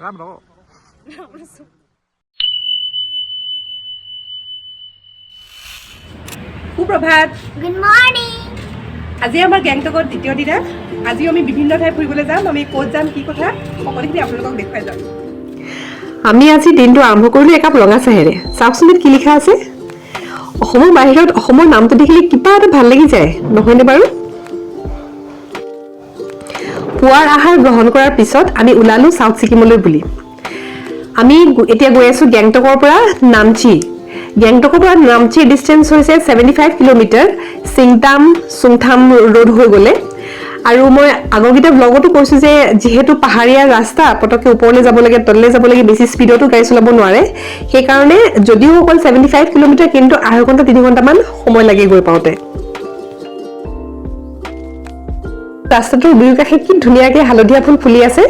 ৰাম। সুপ্ৰভাত। Good morning. আজি আমাৰ গেংটকত দ্বিতীয় দিনা। আজিও আমি বিভিন্ন ঠাই ফুৰিবলৈ যাম। আমি ক'ত যাম, কি কথা, সকলোখিনি আপোনালোকক দেখুৱাই যাম। আমি আজি দিনটো আৰম্ভ কৰিলোঁ একাপ ৰঙা চাহেৰে। চাওকচোন, ইয়াত কি লিখা আছে। অসমৰ বাহিৰত অসমৰ নামটো দেখিলে কিবা এটা ভাল লাগি যায়, নহয়নে বাৰু? পুৱাৰ আহাৰ গ্ৰহণ কৰাৰ পিছত আমি ওলালোঁ চাউথ ছিকিমলৈ বুলি। আমি এতিয়া গৈ আছোঁ গেংটকৰ পৰা নামচি। গেংটকৰ পৰা নামচিৰ ডিষ্টেঞ্চ হৈছে 75 কিলোমিটাৰ, চিংটাম চুংথাম ৰোড হৈ গ'লে। আৰু মই আগৰকেইটা ব্লগতো কৈছোঁ যে যিহেতু পাহাৰীয়া ৰাস্তা, পটককৈ ওপৰলৈ যাব লাগে, তললৈ যাব লাগে, বেছি স্পীডতো গাড়ী চলাব নোৱাৰে। সেইকাৰণে যদিও অকল 75 কিলোমিটাৰ, কিন্তু 2.5 ঘণ্টা 3 ঘণ্টামান সময় লাগে গৈ পাওঁতে। ৰাস্তাটোৰ দুয়োকাষে কি ধুনীয়াকৈ হালধীয়া ফুল ফুলি আছে।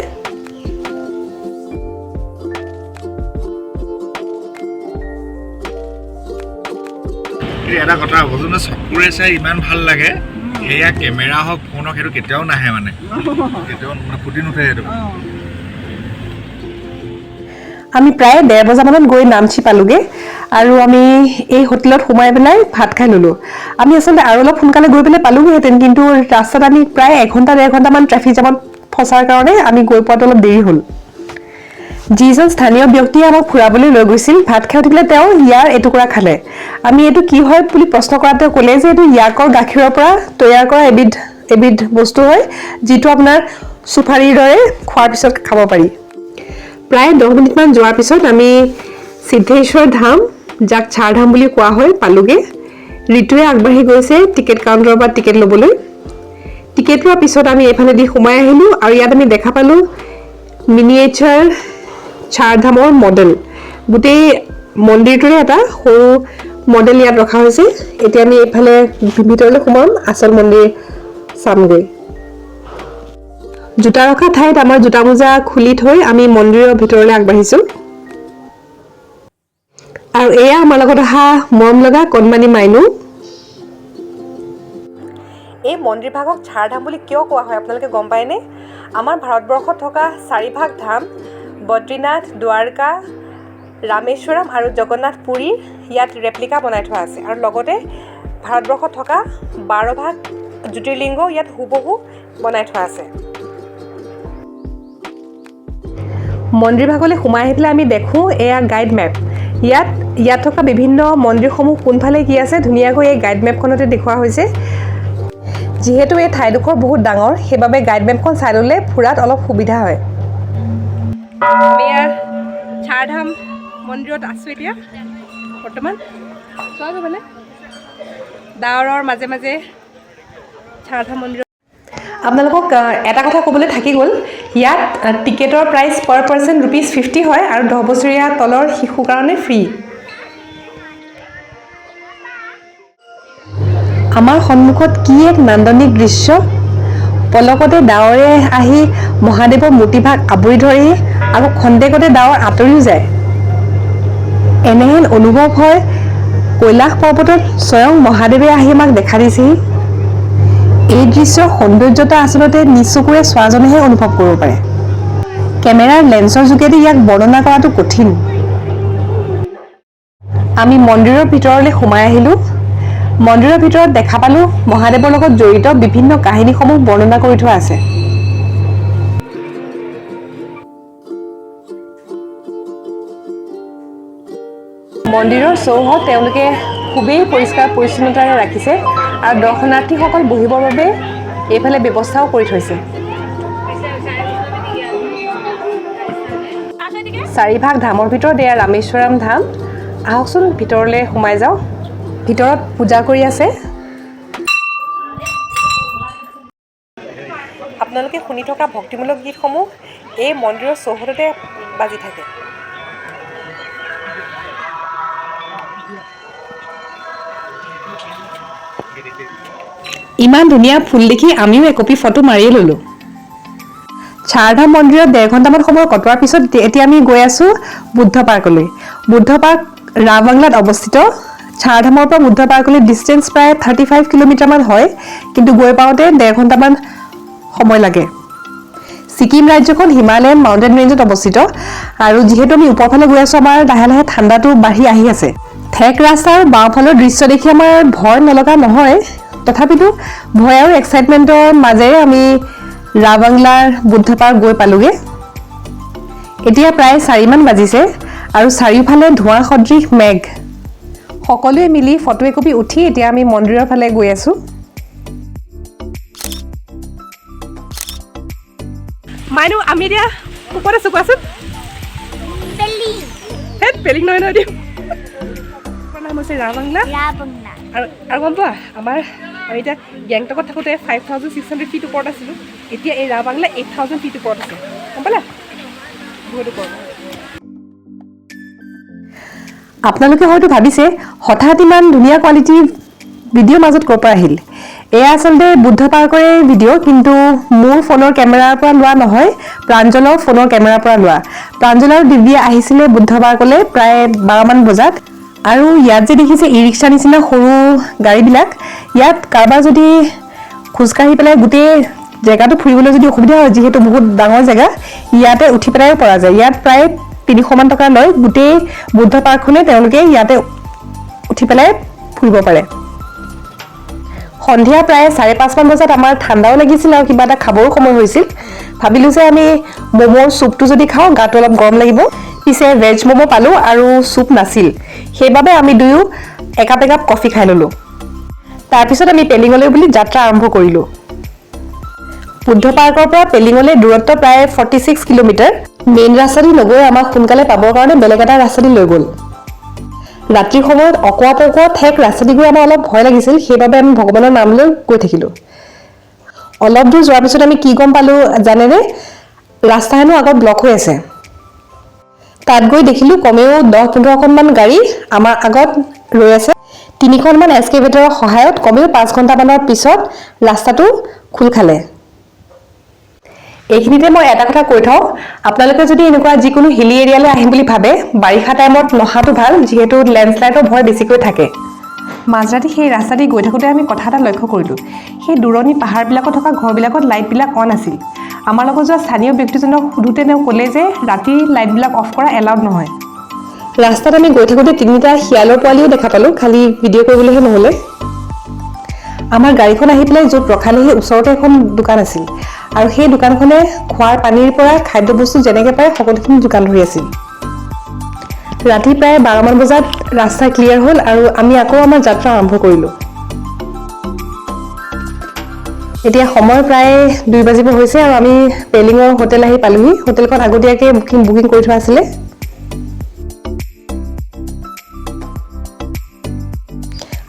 কিন্তু এটা কথা, যোনটো চকুৰে চাই ইমান ভাল লাগে, সেয়া কেমেৰা হওক, ফোন হওক, সেইটো কেতিয়াও নাহে, মানে কেতিয়াও মানে ফুটি নুঠে সেইটো। আমি প্ৰায় 1:30 বজামানত গৈ নামচি পালোগৈ আৰু আমি এই হোটেলত সোমাই পেলাই ভাত খাই ল'লোঁ। আমি আচলতে আৰু অলপ সোনকালে গৈ পেলাই পালোগৈহেঁতেন, কিন্তু ৰাস্তাত আমি প্ৰায় এঘণ্টা 1.5 ঘণ্টামান ট্ৰেফিক জামত ফচাৰ কাৰণে আমি গৈ পোৱাটো অলপ দেৰি হ'ল। যিজন স্থানীয় ব্যক্তিয়ে আমাক ফুৰাবলৈ লৈ গৈছিল, ভাত খাই উঠি পেলাই তেওঁ ইয়াৰ এটুকুৰা খালে। আমি এইটো কি হয় বুলি প্ৰশ্ন কৰাত তেওঁ ক'লে যে এইটো য়াকৰ গাখীৰৰ পৰা তৈয়াৰ কৰা এবিধ এবিধ বস্তু হয়, যিটো আপোনাৰ চুফাৰীৰ দৰে খোৱাৰ পিছত খাব পাৰি। প্ৰায় 10 মিনিটমান যোৱাৰ পিছত আমি সিদ্ধেশ্বৰ ধাম, যাক চাৰধাম বুলি কোৱা হয়, পালোগৈ। ঋতুৱে আগবাঢ়ি গৈছে টিকেট কাউণ্টাৰৰ পৰা টিকেট ল'বলৈ। টিকেট লোৱাৰ পিছত আমি এইফালেদি সোমাই আহিলোঁ আৰু ইয়াত আমি দেখা পালোঁ মিনিয়েচাৰ চাৰধামৰ মডেল। গোটেই মন্দিৰটোৰে এটা সৰু মডেল ইয়াত ৰখা হৈছে। এতিয়া আমি এইফালে ভিতৰলৈ সোমাম, আচল মন্দিৰ চামগৈ। জোতা ৰখা ঠাইত আমাৰ জোতা মোজা খুলি থৈ আমি মন্দিৰৰ ভিতৰলৈ আগবাঢ়িছোঁ। আৰু এয়া আমাৰ লগত অহা মৰম লগা কণমানি মাইনু। এই মন্দিৰ ভাগক চাৰধাম বুলি কিয় কোৱা হয়, আপোনালোকে গম পায়নে? আমাৰ ভাৰতবৰ্ষত থকা চাৰিভাগ ধাম, বদ্ৰীনাথ, দ্বাৰকা, ৰামেশ্বৰম আৰু জগন্নাথ পুৰীৰ ইয়াত ৰেপ্লিকা বনাই থোৱা আছে। আৰু লগতে ভাৰতবৰ্ষত থকা 12 ভাগ জ্যোতিৰ্লিংগ ইয়াত হুবহু বনাই থোৱা আছে। মন্দিৰ ভাগলৈ সোমাই আহি পেলাই আমি দেখোঁ এয়া গাইড মেপ। ইয়াত ইয়াত থকা বিভিন্ন মন্দিৰসমূহ কোনফালে কি আছে, ধুনীয়াকৈ এই গাইড মেপখনতে দেখুওৱা হৈছে। যিহেতু এই ঠাইডোখৰ বহুত ডাঙৰ, সেইবাবে গাইড মেপখন চাই ল'লে ফুৰাত অলপ সুবিধা হয়। আমি চাৰধাম মন্দিৰত আছোঁ এতিয়া বৰ্তমান। চোৱা, মানে ডাৱৰৰ মাজে মাজে চাৰধাম মন্দিৰত। আপোনালোকক এটা কথা ক'বলৈ থাকি গ'ল। ইয়াত টিকেটৰ price per person ₹50 হয় আৰু 10 বছৰীয়া তলৰ শিশুৰ কাৰণে ফ্ৰী। আমাৰ সন্মুখত কি এক নান্দনিক দৃশ্য! পলকতে ডাৱৰে আহি মহাদেৱৰ মূৰ্তিভাগ আৱৰি ধৰেহি আৰু খন্তেকতে ডাৱৰ আঁতৰিও যায়। এনেহেন অনুভৱ হয়, কৈলাশ পৰ্বতত স্বয়ং মহাদেৱে আহি আমাক দেখা দিছেহি। এই দৃশ্যৰ সৌন্দৰ্যতা আচলতে নিজ চকুৰে চোৱাজনেহে অনুভৱ কৰিব পাৰে। কেমেৰাৰ লেন্সৰ যোগেদি ইয়াক বৰ্ণনা কৰাটো কঠিন। আমি মন্দিৰৰ ভিতৰলৈ সোমাই আহিলোঁ। মন্দিৰৰ ভিতৰত দেখা পালোঁ, মহাদেৱৰ লগত জড়িত বিভিন্ন কাহিনীসমূহ বৰ্ণনা কৰি থোৱা আছে। মন্দিৰৰ চৌহদ তেওঁলোকে খুবেই পৰিষ্কাৰ পৰিচ্ছন্নতাৰে ৰাখিছে আৰু দৰ্শনাৰ্থীসকল বহিবৰ বাবে এইফালে ব্যৱস্থাও কৰি থৈছে। চাৰিভাগ ধামৰ ভিতৰত এয়া ৰামেশ্বৰম ধাম। আহকচোন, ভিতৰলৈ সোমাই যাওঁ। ভিতৰত পূজা কৰি আছে। আপোনালোকে শুনি থকা ভক্তিমূলক গীতসমূহ এই মন্দিৰৰ চৌহদতে বাজি থাকে। ইমান ধুনীয়া ফুল দেখি আমিও একপি ফটো মাৰিয়ে ল'লোঁ। চাৰধাম মন্দিৰত 1.5 ঘণ্টামান সময় কটোৱাৰ পিছত এতিয়া আমি গৈ আছোঁ বুদ্ধ পাৰ্কলৈ। বুদ্ধ পাৰ্ক ৰাবাংলাত অৱস্থিত। চাৰধামৰ পৰা বুদ্ধ পাৰ্কলৈ ডিষ্টেঞ্চ প্ৰায় 35 কিলোমিটাৰমান হয়, কিন্তু গৈ পাওঁতে 1.5 ঘণ্টামান সময় লাগে। ছিকিম ৰাজ্যখন হিমালয়ান মাউণ্টেইন ৰেঞ্জত অৱস্থিত আৰু যিহেতু আমি ওপৰফালে গৈ আছোঁ, আমাৰ লাহে লাহে ঠাণ্ডাটো বাঢ়ি আহি আছে। ঠেক ৰাস্তাৰ বাওঁফালৰ দৃশ্য দেখি আমাৰ ভয় নলগা নহয়, তথাপিতো ভয় আৰু এক্সাইটমেণ্টৰ মাজেৰে আমি ৰাবাংলাৰ বুদ্ধ পাৰ্ক গৈ পালোগৈ। এতিয়া প্ৰায় 4মান বাজিছে আৰু চাৰিওফালে ধোঁৱা সদৃশ মেঘ। সকলোৱে মিলি ফটো একপি উঠি এতিয়া আমি মন্দিৰৰ ফালে গৈ আছোঁ। মাইনু, আমি এতিয়া ক'ত আছোঁ কোৱাচোন? হেত, পেলিং নহয় নহয় দিওঁ। নাম হৈছে ৰাবাংলা। ৰাবাংলা। আৰু গম পোৱা, আমি এতিয়া গেংটকত থাকোঁতে 5600 ফিট ওপৰত আছিলোঁ। এতিয়া এই ৰাবাংলা 8000 ফিট ওপৰত আছে, গম পালা? বহুত ওপৰত। আপোনালোকে হয়তো ভাবিছে, হঠাৎ ইমান ধুনীয়া কোৱালিটিৰ ভিডিঅ' মাজত ক'ৰ পৰা আহিল? এয়া আচলতে বুদ্ধ পাৰ্কৰে ভিডিঅ', কিন্তু মোৰ ফোনৰ কেমেৰাৰ পৰা লোৱা নহয়, প্ৰাঞ্জলৰ ফোনৰ কেমেৰাৰ পৰা লোৱা। প্ৰাঞ্জল আৰু দিব্যা আহিছিলে বুদ্ধ পাৰ্কলৈ প্ৰায় 12মান বজাত। আৰু ইয়াত যে দেখিছে ই ৰিক্সা নিচিনা সৰু গাড়ীবিলাক, ইয়াত কাৰোবাৰ যদি খোজকাঢ়ি পেলাই গোটেই জেগাটো ফুৰিবলৈ যদি অসুবিধা হয়, যিহেতু বহুত ডাঙৰ জেগা, ইয়াতে উঠি পেলাইও পৰা যায়। ইয়াত প্ৰায় 300মান টকা লয়, গোটেই বুদ্ধ পাৰ্কখনে তেওঁলোকে ইয়াতে উঠি পেলাই ফুৰিব পাৰে। সন্ধিয়া প্ৰায় 5:30মান বজাত আমাৰ ঠাণ্ডাও লাগিছিল আৰু কিবা এটা খাবৰো সময় হৈছিল। ভাবিলোঁ যে আমি ম'ম'ৰ চুপটো যদি খাওঁ, গাটো অলপ গৰম লাগিব। পিছে ভেজ ম'ম' পালোঁ আৰু চুপ নাছিল, সেইবাবে আমি দুয়ো একাপ একাপ কফি খাই ল'লোঁ। তাৰপিছত আমি পেলিঙলৈ বুলি যাত্ৰা আৰম্ভ কৰিলোঁ। বুদ্ধ পাৰ্কৰ পৰা পেলিঙলৈ দূৰত্ব প্ৰায় 46 কিলোমিটাৰ। মেইন ৰাস্তা দি নগৈ আমাক সোনকালে পাবৰ কাৰণে বেলেগ এটা ৰাস্তা দি লৈ গ'ল। ৰাতিৰ সময়ত অকোৱা পকোৱা ঠেক ৰাস্তা দি গৈ আমাৰ অলপ ভয় লাগিছিল, সেইবাবে আমি ভগৱানৰ নাম লৈ গৈ থাকিলোঁ। অলপ দূৰ যোৱাৰ পিছত আমি কি গম পালোঁ জানেনে? ৰাস্তা হেনো আগত ব্লক হৈ আছে। তাত গৈ দেখিলোঁ কমেও 10-15খনমান গাড়ী আমাৰ আগত ৰৈ আছে। তিনিখনমান এক্সকেভেটৰৰ সহায়ত কমেও 5 ঘণ্টামানৰ পিছত ৰাস্তাটো খোল খালে। এইখিনিতে মই এটা কথা কৈ থওঁ, আপোনালোকে যদি এনেকুৱা যিকোনো হিলি এৰিয়ালৈ আহিম বুলি ভাবে, বাৰিষা টাইমত নহাটো ভাল, যিহেতু লেণ্ডশ্লাইডৰ ভয় বেছিকৈ থাকে। মাজৰাতি সেই ৰাস্তা দি গৈ থাকোঁতে আমি কথা এটা লক্ষ্য কৰিলোঁ, সেই দূৰণি পাহাৰবিলাকত থকা ঘৰবিলাকত লাইটবিলাক অন আছিল। আমাৰ লগত যোৱা স্থানীয় ব্যক্তিজনক সোধোতে তেওঁ ক'লে যে ৰাতি লাইটবিলাক অফ কৰা এলাউড নহয়। ৰাস্তাত আমি গৈ থাকোঁতে তিনিটা শিয়ালৰ পোৱালিও দেখা পালোঁ, খালি ভিডিঅ' কৰিবলৈহে নহ'লে। আমাৰ গাড়ীখন আহি পেলাই য'ত ৰখালে, সেই ওচৰতে এখন দোকান আছিল আৰু সেই দোকানখনে খোৱাৰ পানীৰ পৰা খাদ্যবস্তু যেনেকৈ পাৰে সকলোখিনি যোগান ধৰি আছিল। ৰাতি প্ৰায় 12মান বজাত ৰাস্তা ক্লিয়াৰ হ'ল আৰু আমি আকৌ আমাৰ যাত্ৰা আৰম্ভ কৰিলোঁ। এতিয়া সময় প্ৰায় 2 বাজিব হৈছে আৰু আমি পেলিঙৰ হোটেল আহি পালোহি। হোটেলখন আগতীয়াকৈ বুকিং কৰি থোৱা আছিলে।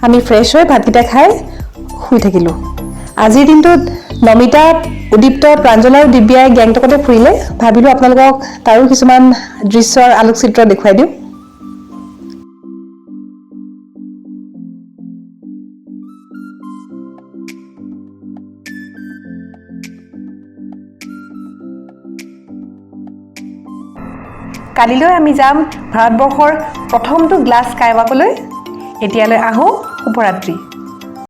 আমি ফ্ৰেছ হৈ ভাতকেইটা খাই শুই থাকিলোঁ। আজিৰ দিনটোত নমিতা, উদীপ্ত, প্ৰাঞ্জল আৰু দিব্যাই গেংটকতে ফুৰিলে। ভাবিলোঁ আপোনালোকক তাৰো কিছুমান দৃশ্যৰ আলোকচিত্ৰ দেখুৱাই দিওঁ। কালিলৈ আমি যাম ভাৰতবৰ্ষৰ প্ৰথমটো গ্লাছ স্কাইৱাকলৈ। এতিয়ালৈ আহোঁ, শুভৰাত্ৰি।